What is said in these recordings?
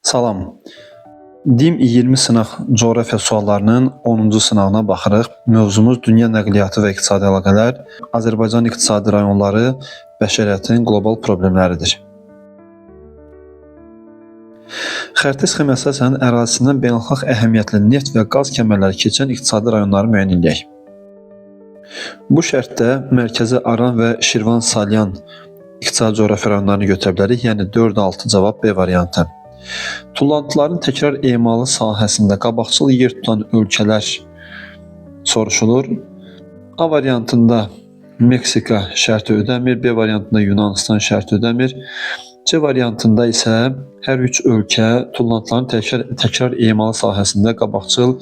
Salam. DİM 20 sınaq coğrafiya suallarının 10-cu sınağına baxırıq. Mövzumuz dünya nəqliyyatı və iqtisadi əlaqələr, Azərbaycan iqtisadi rayonları, bəşəriyyətin qlobal problemləridir. Xəritə sxemə əsasən ərazisindən beynəlxalq əhəmiyyətli neft və qaz kəmərləri keçən iqtisadi rayonları müəyyən edək. Bu şərtdə Mərkəzi Aran və Şirvan-Salyan iqtisadi coğrafi rayonlarını götürə bilərik. Yəni 4-6 cavab B variantı. Tullantıların təkrar emalı sahəsində qabaqcıl yer tutan ölkələr soruşulur. A variantında Meksika şərti ödəmir, B variantında Yunanistan şərti ödəmir. C variantında isə hər üç ölkə tullantıların təkrar emalı sahəsində qabaqcıl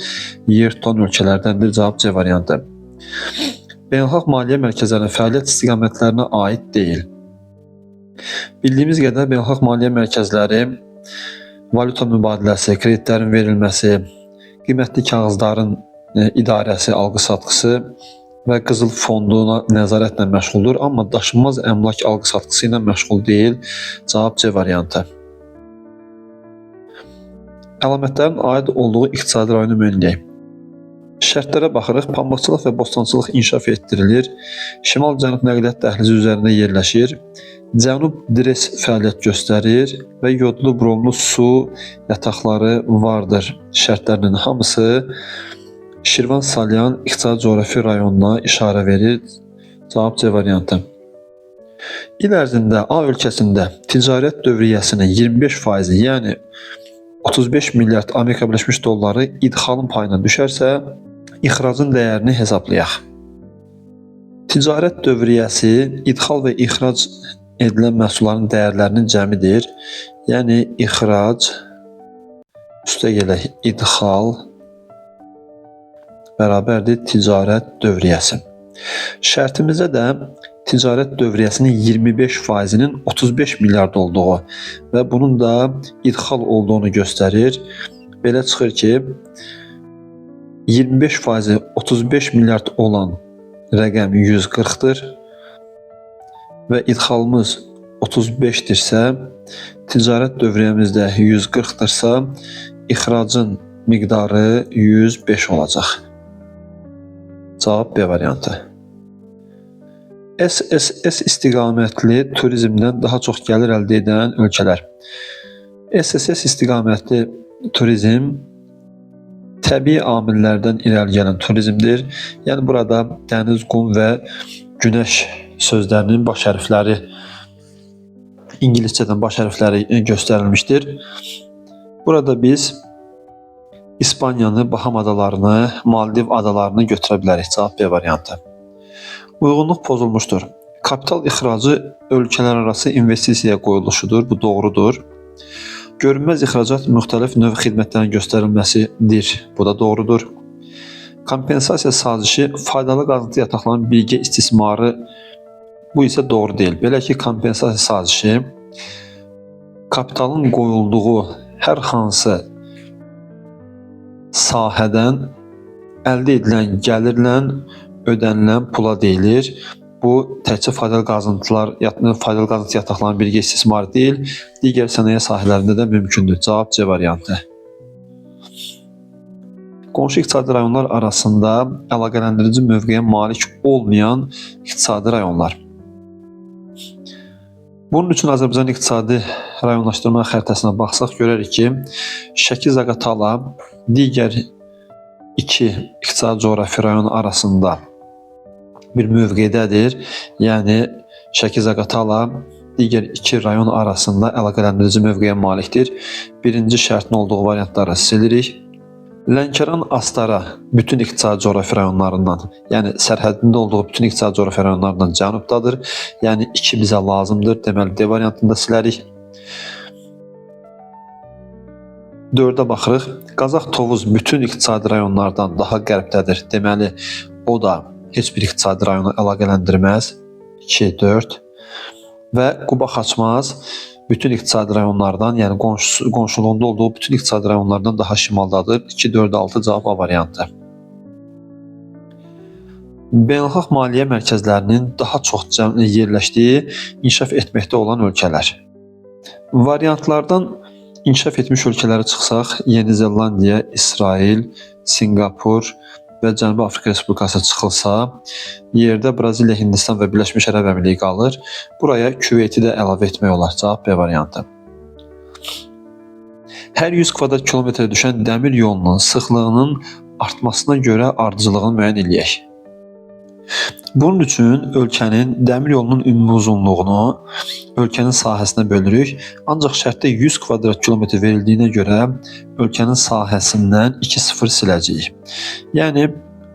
yer tutan ölkələrdəndir. Cavab C variantı. Beynəlxalq maliyyə mərkəzlərinin fəaliyyət istiqamətlərinə aid deyil. Bildiyimiz qədər beynəlxalq maliyyə mərkəzləri valyuta mübadiləsi, kreditlərin verilməsi, qiymətli kağızların idarəsi, alqı-satqısı və qızıl fonduna nəzarətlə məşğuldur, amma daşınmaz əmlak alqı-satqısı ilə məşğul deyil. Cavab C variantı. Əlamətlərin aid olduğu iqtisadi rayonu müəyyən edək. Şərtlərə baxırıq. Pambıqçılıq və bostançılıq inkişaf etdirilir. Şimal-cənub nəqliyyat dəhlizi üzərində yerləşir. Cənub dres fəaliyyət göstərir və yodlu bromlu su yataqları vardır. Şərtlərinin hamısı Şirvan-Salyan iqtisadi coğrafi rayonuna işarə verir. Cavab C variantı. İl ərzində A ölkəsində ticarət dövriyyəsinin 25%, yəni 35 milyard Amerika Birləşmiş dolları idxalın payına düşərsə, ixracın dəyərini hesablayaq. Ticarət dövriyyəsi idxal və ixrac edilən məhsulların dəyərlərinin cəmidir. Yəni ixrac üstə gələk idxal bərabərdir ticarət dövriyyəsi. Şərtimizdə də ticarət dövriyyəsinin 25%-nin 35 milyard olduğu və bunun da idxal olduğunu göstərir. Belə çıxır ki, 25%-i 35 milyard olan rəqəm 140-dır və idxalımız 35-dirsə, ticarət dövriyyəmiz də 140-dırsa, ixracın miqdarı 105 olacaq. Cavab B variantı. SSS istiqamətli turizmdən daha çox gəlir əldə edən ölkələr. SSS istiqamətli turizm təbii amillərdən irəli gələn turizmdir. Yəni burada dəniz, qum və günəş sözlərinin baş hərfləri ingiliscədən baş hərfləri göstərilmişdir. Burada biz İspaniyanı, Baham adalarını, Maldiv adalarını götürə bilərik. Cavab B variantı. Uyğunluq pozulmuşdur. Kapital ixracı ölkələrarası investisiyaya qoyuluşudur. Bu doğrudur. Görünməz ixracat müxtəlif növ xidmətlərin göstərilməsidir. Bu da doğrudur. Kompensasiya sazişi faydalı qazıntı yataqlarının birgə istismarı, bu isə doğru deyil. Belə ki, kompensasiya sazişi kapitalın qoyulduğu hər hansı sahədən əldə edilən gəlirlə ödənilən pula deyilir. Bu təkcə faydalı qazıntılar, faydalı qazıntı yataqlarının birgə istismarı deyil, digər sənaye sahələrində də mümkündür. Cavab C variantı. Qonşu iqtisadi rayonlar arasında əlaqələndirici mövqeyə malik olmayan iqtisadi rayonlar. Bunun üçün Azərbaycan iqtisadi rayonlaşdırma xəritəsinə baxsaq görərik ki, Şəki-Zaqatala digər iki iqtisadi coğrafi rayon arasında bir mövqedədir. Yəni Şəki-Zaqatala digər iki rayon arasında əlaqələndirici mövqeyə malikdir. Birinci şərtin olduğu variantları silirik. Lənkəran Astara bütün iqtisadi coğrafi rayonlarından, yəni sərhədində olduğu bütün iqtisadi coğrafi rayonlarından cənubdadır. Yəni 2 bizə lazımdır. Deməli D variantını da silərik. 4-ə baxırıq. Qazax Tovuz bütün iqtisadi rayonlardan daha qərbdədir. Deməli o da heç bir iqtisadi rayonu əlaqələndirməz. 2, 4 və Quba Xaçmaz bütün iqtisadi rayonlardan, yəni qonşuluğunda olduğu bütün iqtisadi rayonlardan daha şimaldadır. 2, 4, 6 cavab A variantı. Beynəlxalq maliyyə mərkəzlərinin daha çox yerləşdiyi, inkişaf etməkdə olan ölkələr. Variantlardan İnkişaf etmiş ölkələrə çıxsaq, Yeni Zelandiya, İsrail, Sinqapur və Cənubi Afrika Respublikası çıxılsa, yerdə Braziliya, Hindistan və Birləşmiş Ərəb Əmirliyi qalır. Buraya Küveyti də əlavə etmək olar. Cavab B variantı. Hər 100 kvadrat kilometrə düşən dəmir yolunun sıxlığının artmasına görə ardıcıllığını müəyyən eləyək. Bunun üçün ölkənin dəmir yolunun ümumi uzunluğunu ölkənin sahəsinə bölürük. Ancaq şərtdə 100 kvadrat kilometr verildiyinə görə ölkənin sahəsindən 2 sıfır siləcəyik. Yəni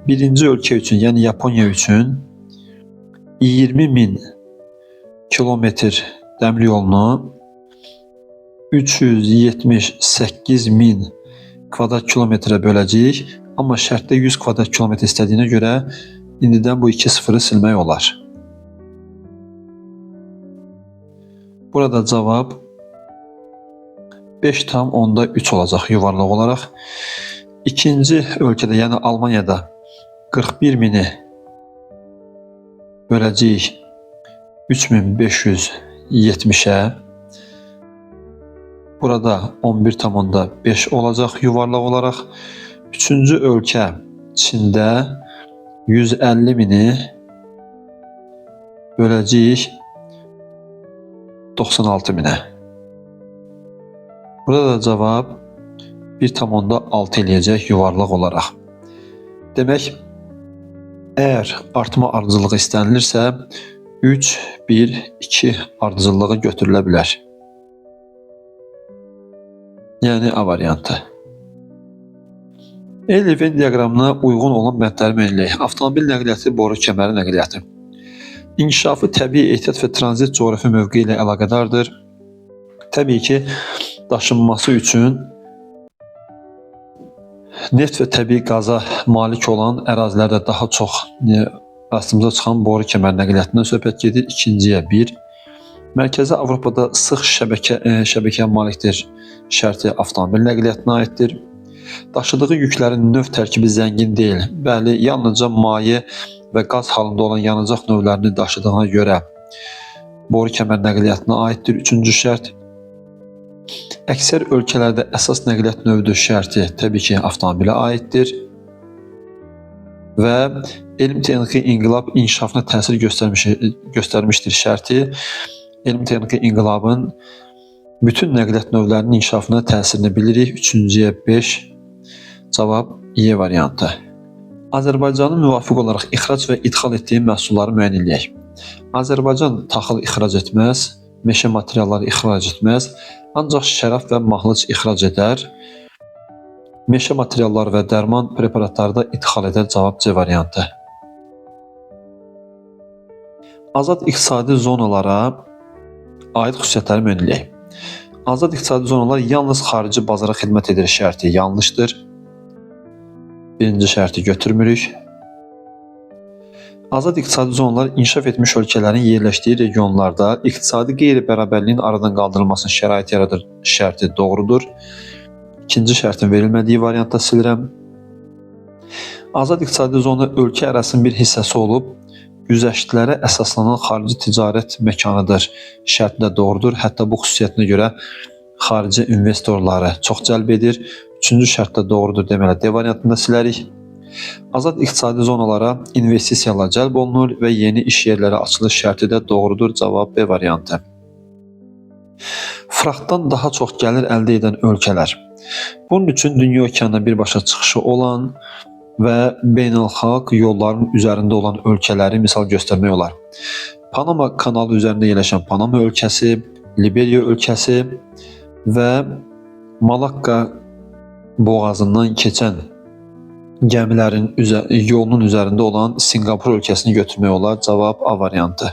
birinci ölkə üçün, yəni Yaponiya üçün 20.000 kilometr dəmir yolunu 378.000 kvadrat kilometrə böləcəyik. Amma şərtdə 100 kvadrat kilometr istədiyinə görə indidən bu 2 sıfırı silmək olar. Burada cavab 5,3 olacaq yuvarlaq olaraq. İkinci ölkədə, yəni Almaniyada 41.000-i böləcəyik 3570-ə. Burada 11,5 olacaq yuvarlaq olaraq. Üçüncü ölkə Çində 150.000-i böləcəyik 96.000-ə. Burada da cavab 1,6 eləyəcək yuvarlaq olaraq. Demək, əgər artma ardıcıllığı istənilirsə, 3, 1, 2 ardıcıllığı götürülə bilər. Yəni A variantı. Eyli Venn diaqramına uyğun olan bəndləri müəyyən eləyək. Avtomobil nəqliyyatı, boru kəməri nəqliyyatı. İnkişafı təbii ehtiyat və tranzit coğrafi mövqeyi ilə əlaqədardır. Təbii ki, daşınması üçün neft və təbii qaza malik olan ərazilərdə daha çox rastımıza çıxan boru kəməri nəqliyyatından söhbət gedir. İkinciyə 1. Mərkəzi Avropada sıx şəbəkəyə malikdir. Şərti avtomobil nəqliyyatına aiddir. Daşıdığı yüklərin növ tərkibi zəngin deyil. Bəli, yalnızca maye və qaz halında olan yanacaq növlərini daşıdığına görə boru kəmər nəqliyyatına aiddir. Üçüncü şərt. Əksər ölkələrdə əsas nəqliyyat növüdür şərti təbii ki, avtomobilə aiddir. Və elm texniki inqilab inkişafına təsir göstərmişdir şərti. Elm texniki inqilabın bütün nəqliyyat növlərinin inkişafına təsirini bilirik. Üçüncüyə 5, cavab Y variantı. Azərbaycanın müvafiq olaraq ixrac və idxal etdiyi məhsulları müəyyən eləyək. Azərbaycan taxıl ixrac etməz, meşə materialları ixrac etməz, ancaq şərab və mahlıq ixrac edər. Meşə materialları və dərman preparatları da idxal edər. Cavab C variantı. Azad iqtisadi zonalara aid xüsusiyyətləri müəyyən eləyək. Azad iqtisadi zonalar yalnız xarici bazara xidmət edir şərti yanlışdır. Birinci şərti götürmürük. Azad iqtisadi zonalar inkişaf etmiş ölkələrin yerləşdiyi regionlarda iqtisadi qeyri-bərabərliyin aradan qaldırılmasına şərait yaradır şərti doğrudur. İkinci şərtin verilmədiyi variantda silirəm. Azad iqtisadi zona ölkə ərazisinin bir hissəsi olub, güzəştlərə əsaslanan xarici ticarət məkanıdır. Şərti də doğrudur. Hətta bu xüsusiyyətinə görə xarici investorları çox cəlb edir. Üçüncü şərt də doğrudur deməli D variantında silərik. Azad iqtisadi zonalara investisiyalar cəlb olunur və yeni iş yerləri açılır şərti də doğrudur. Cavab B variantı. Fraxtdan daha çox gəlir əldə edən ölkələr. Bunun üçün dünya okeanına birbaşa çıxışı olan və beynəlxalq yolların üzərində olan ölkələri misal göstərmək olar. Panama kanalı üzərində yerləşən Panama ölkəsi, Liberiya ölkəsi və Malakka boğazından keçən gəmilərin yolunun üzərində olan Sinqapur ölkəsini götürmək olar. Cavab A variantı.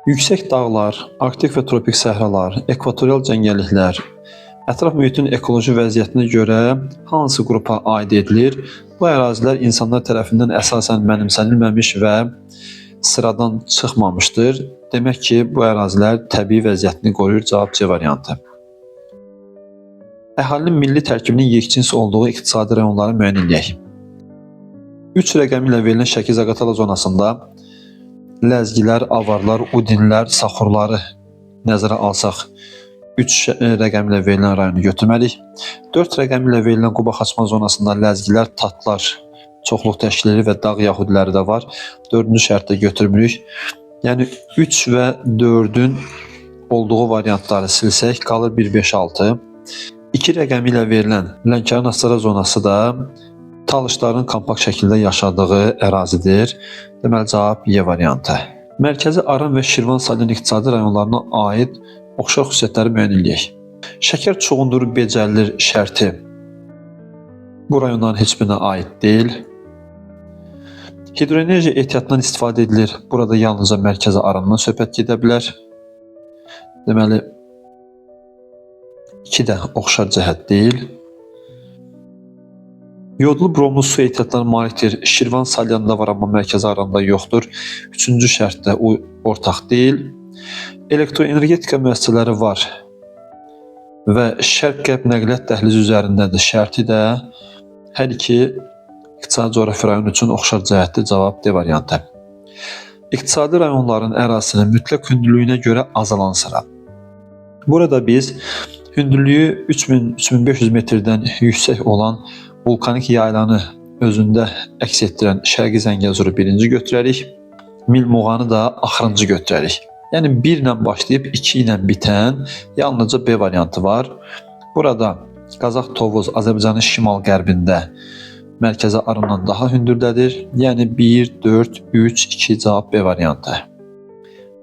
Yüksək dağlar, arktik və tropik səhralar, ekvatorial cəngəlliklər ətraf mühitin ekoloji vəziyyətinə görə hansı qrupa aid edilir? Bu ərazilər insanlar tərəfindən əsasən mənimsənilməmiş və sıradan çıxmamışdır. Demək ki, bu ərazilər təbii vəziyyətini qoruyur. Cavab C variantı. Əhalinin milli tərkibinin yekcins olduğu iqtisadi rayonları müəyyən eləyək. 3 rəqəmi ilə verilən Şəki-Zaqatala zonasında ləzgilər, avarlar, udinlər, saxurları nəzərə alsaq, 3 rəqəmi ilə verilən rayonu götürməliyik. 4 rəqəmi ilə verilən Quba Xaçmaz zonasında ləzgilər, tatlar çoxluq təşkil edir və dağ yahudiləri də var. 4-cü şərtdə götürmürük. Yəni 3 və 4-ün olduğu variantları silsək qalır 1, 5, 6. 2 rəqəmi ilə verilən Lənkəran Astara zonası da talışların kompakt şəkildə yaşadığı ərazidir. Deməli cavab Y variantı. Mərkəzi Aran və Şirvan Salyan iqtisadi rayonlarına aid oxşar xüsusiyyətləri müəyyən eləyək. Şəkər çuğunduru becərilir şərti bu rayonların heç birinə aid deyil. Hidroenerji ehtiyatından istifadə edilir. Burada yalnızca Mərkəzi Arandan söhbət gedə bilər. Deməli 2 də oxşar cəhət deyil. Yodlu bromlu su ehtiyatlarına malikdir. Şirvan Salyanda var, amma Mərkəzi Aranda yoxdur. Üçüncü şərtdə ortaq deyil. Elektroenergetika müəssisələri var və şərq-qərb nəqliyyat dəhlizi üzərindədir. Şərti də hər iki iqtisadi coğrafi rayon üçün oxşar cəhətli, cavab D variantı. İqtisadi rayonların ərazisinin mütləq hündürlüyünə görə azalan sıra. Burada biz hündürlüyü 3000-3500 metrdən yüksək olan vulkanik yaylanı özündə əks etdirən Şərqi Zəngəzuru birinci götürərik. Milmuğanı da axırıncı götürərik. Yəni 1 ilə başlayıb 2 ilə bitən yalnızca B variantı var. Burada Qazax Tovuz Azərbaycanın şimal-qərbində Mərkəzi Arandan daha hündürdədir. Yəni 1, 4, 3, 2 cavab B variantı.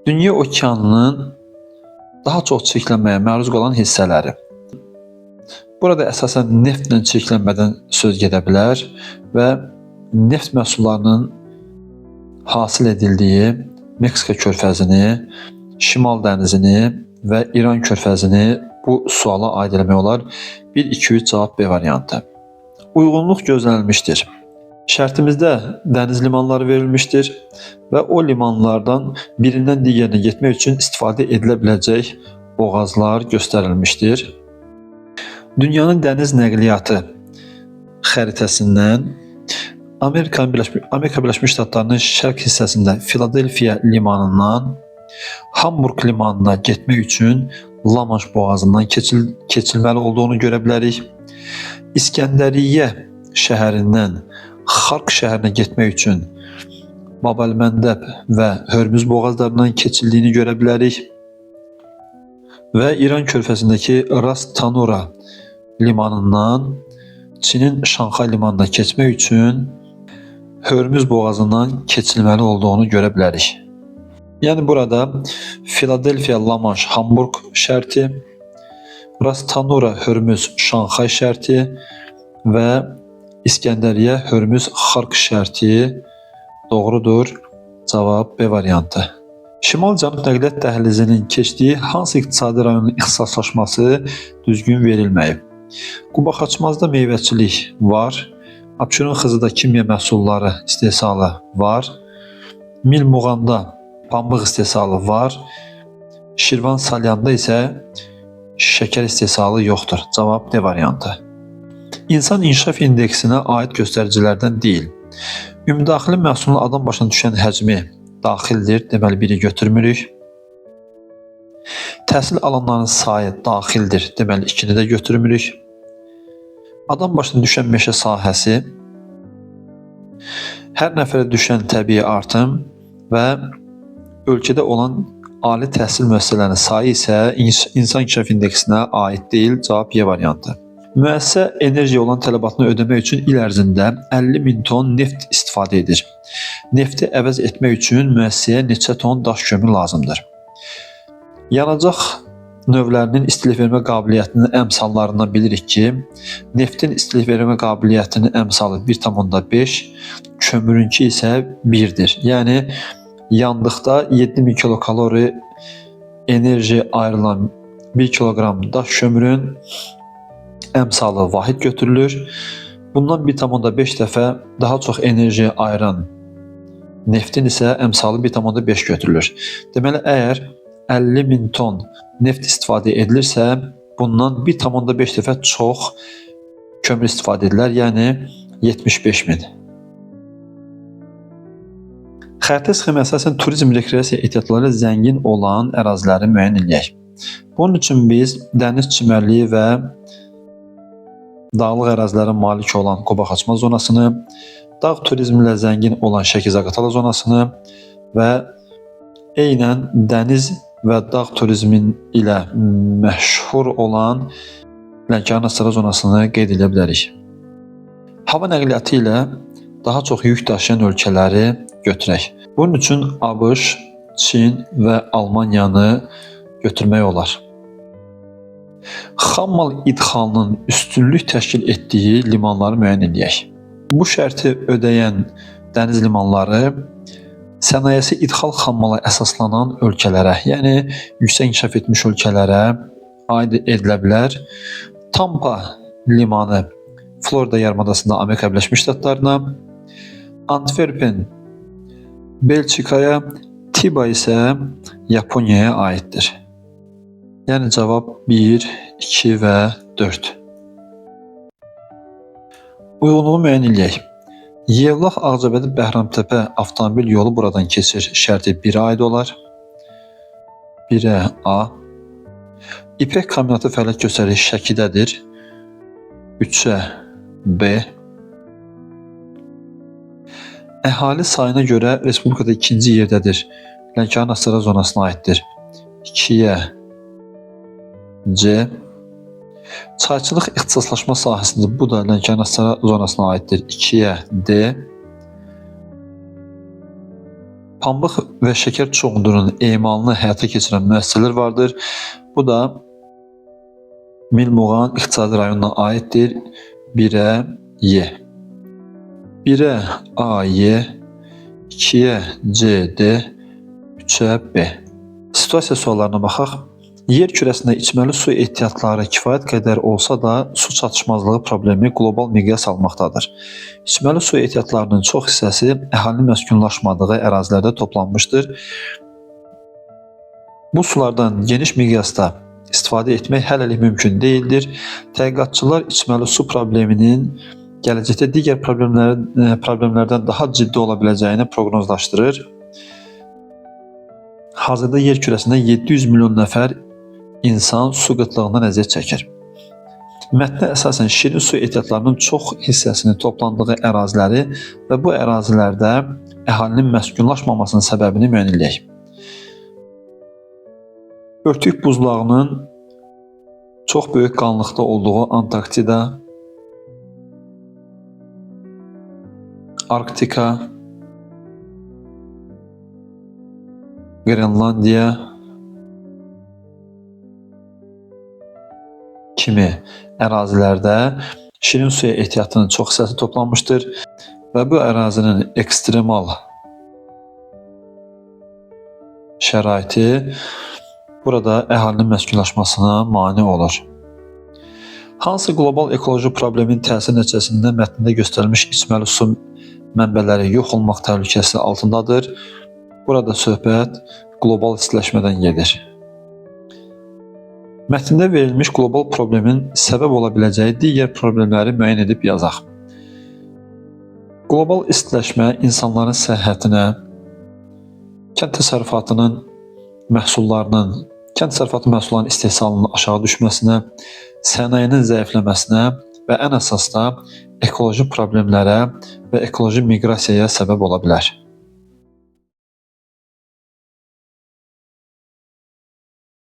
Dünya okeanının daha çox çirklənməyə məruz qalan hissələri. Burada əsasən neftlə çirklənmədən söz gedə bilər və neft məhsullarının hasil edildiyi Meksika körfəzini, Şimal dənizini və İran körfəzini bu suala aid eləmək olar. 1, 2, 3 cavab B variantı. Uyğunluq gözlənilmişdir. Şərtimizdə dəniz limanları verilmişdir və o limanlardan birindən digərinə getmək üçün istifadə edilə biləcək boğazlar göstərilmişdir. Dünyanın dəniz nəqliyyatı xəritəsindən Amerika Birləşmiş Ştatlarının şərq hissəsində Filadelfiya limanından Hamburq limanına getmək üçün La-Manş boğazından keçilməli olduğunu görə bilərik. İskəndəriyyə şəhərindən Xarq şəhərinə getmək üçün Bab-əl-Məndəb və Hörmüz boğazlarından keçildiyini görə bilərik. Və İran körfəzindəki Ras Tanura limanından Çinin Şanxay limanına keçmək üçün Hörmüz boğazından keçilməli olduğunu görə bilərik. Yəni burada Filadelfiya, La-Manş, Hamburq şərti, Ras Tanura, Hörmüz, Şanxay şərti və İskəndəriyyə, Hörmüz, Xarq şərti doğrudur. Cavab B variantı. Şimal-Cənub nəqliyyat dəhlizinin keçdiyi hansı iqtisadi rayonun ixtisaslaşması düzgün verilməyib? Quba Xaçmazda meyvəçilik var. Abşeron Xızıda kimya məhsulları istehsalı var. Milmuğanda pambıq istehsalı var. Şirvan Salyanda isə şəkər istehsalı yoxdur. Cavab D variantı. İnsan inkişaf indeksinə aid göstəricilərdən deyil. Ümumdaxili məhsulun adam başına düşən həcmi daxildir. Deməli biri götürmürük. Təhsil alanların sayı daxildir. Deməli ikini də götürmürük. Adam başına düşən meşə sahəsi, hər nəfərə düşən təbii artım və ölkədə olan ali təhsil müəssisələrinin sayı isə insan inkişaf indeksinə aid deyil. Cavab Y variantı. Müəssisə enerjiyə olan tələbatını ödəmək üçün il ərzində 50 min ton neft istifadə edir. Nefti əvəz etmək üçün müəssisəyə neçə ton daş kömür lazımdır? Yanacaq növlərinin istilik vermə qabiliyyətinin əmsallarından bilirik ki, neftin istilik vermə qabiliyyətinin əmsalı 1,5, kömürünki isə 1-dir. Yəni yandıqda 7000 kilokalori enerji ayrılan 1 kiloqram daş kömürün əmsalı vahid götürülür. Bundan 1,5 dəfə daha çox enerji ayıran neftin isə əmsalı 1,5 götürülür. Deməli, əgər 50 min ton neft istifadə edilirsə, bundan 1,5 dəfə çox kömür istifadə edilər, yəni 75 min. Xəritə sxemə əsasən turizm, rekreasiya ehtiyatları ilə zəngin olan əraziləri müəyyən eləyək. Bunun üçün biz dəniz çimərliyi və dağlıq ərazilərə malik olan Quba-Xaçmaz zonasını, dağ turizmi ilə zəngin olan Şəki-Zaqatala zonasını və eynən dəniz və dağ turizmin ilə məşhur olan Lənkəran-Astara zonasını qeyd edə bilərik. Hava nəqliyyatı ilə daha çox yük daşıyan ölkələri götürək. Bunun üçün ABŞ, Çin və Almaniyanı götürmək olar. Xammal idxalının üstünlük təşkil etdiyi limanları müəyyən eləyək. Bu şərti ödəyən dəniz limanları sənayesi idxal xammala əsaslanan ölkələrə, yəni yüksək inkişaf etmiş ölkələrə aid edilə bilər. Tampa limanı Florida yarımadasında Amerika Birləşmiş Ştatlarına, Antwerpen Belçikaya, Tiba isə Yaponiyaya aiddir. Yəni cavab 1, 2 və 4. Uyğunluğu müəyyən eləyək. Yevlax Ağcabədi Bəhramtəpə avtomobil yolu buradan keçir. Şərti 1-ə aid olar. 1-ə A. İpək kombinatı fəaliyyət göstərir Şəkidədir. 3-ə B. Əhali sayına görə respublikada ikinci yerdədir. Lənkəran-Astara zonasına aiddir. 2-yə C. Çayçılıq ixtisaslaşma sahəsində bu da Lənkəran-Astara zonasına aiddir. 2-yə D. Pambıq və şəkər çuğundurunun emalını həyata keçirən müəssisələr vardır. Bu da Milmuğan iqtisadi rayonuna aiddir. 1-ə Y. 1-ə A, Y, 2-yə C, D, 3-ə B. Situasiya suallarına baxaq. Yer kürəsində içməli su ehtiyatları kifayət qədər olsa da su çatışmazlığı problemi qlobal miqyas almaqdadır. İçməli su ehtiyatlarının çox hissəsi əhalinin məskunlaşmadığı ərazilərdə toplanmışdır. Bu sulardan geniş miqyasda istifadə etmək hələlik mümkün deyildir. Tədqiqatçılar içməli su probleminin gələcəkdə digər problemlərdən daha ciddi ola biləcəyini proqnozlaşdırır. Hazırda yer kürəsində 700 milyon nəfər insan su qıtlığından əziyyət çəkir. Mətnə əsasən şirin su ehtiyatlarının çox hissəsinin toplandığı əraziləri və bu ərazilərdə əhalinin məskunlaşmamasının səbəbini müəyyən eləyək. Örtük buzlağının çox böyük qalınlıqda olduğu Antarktida, Arktika, Qrenlandiya kimi ərazilərdə şirin suya ehtiyatının çox hissəsi toplanmışdır və bu ərazinin ekstremal şəraiti burada əhalinin məskunlaşmasına mane olur. Hansı qlobal ekoloji problemin təsiri nəticəsində mətndə göstərilmiş içməli su mənbələri yox olmaq təhlükəsi altındadır? Burada söhbət qlobal istiləşmədən gedir. Mətndə verilmiş qlobal problemin səbəb ola biləcəyi digər problemləri müəyyən edib yazaq. Qlobal istiləşmə insanların səhhətinə, kənd təsərrüfatının məhsullarının, kənd təsərrüfatı məhsullarının istehsalının aşağı düşməsinə, sənayenin zəifləməsinə və ən əsas da ekoloji problemlərə və ekoloji miqrasiyaya səbəb ola bilər.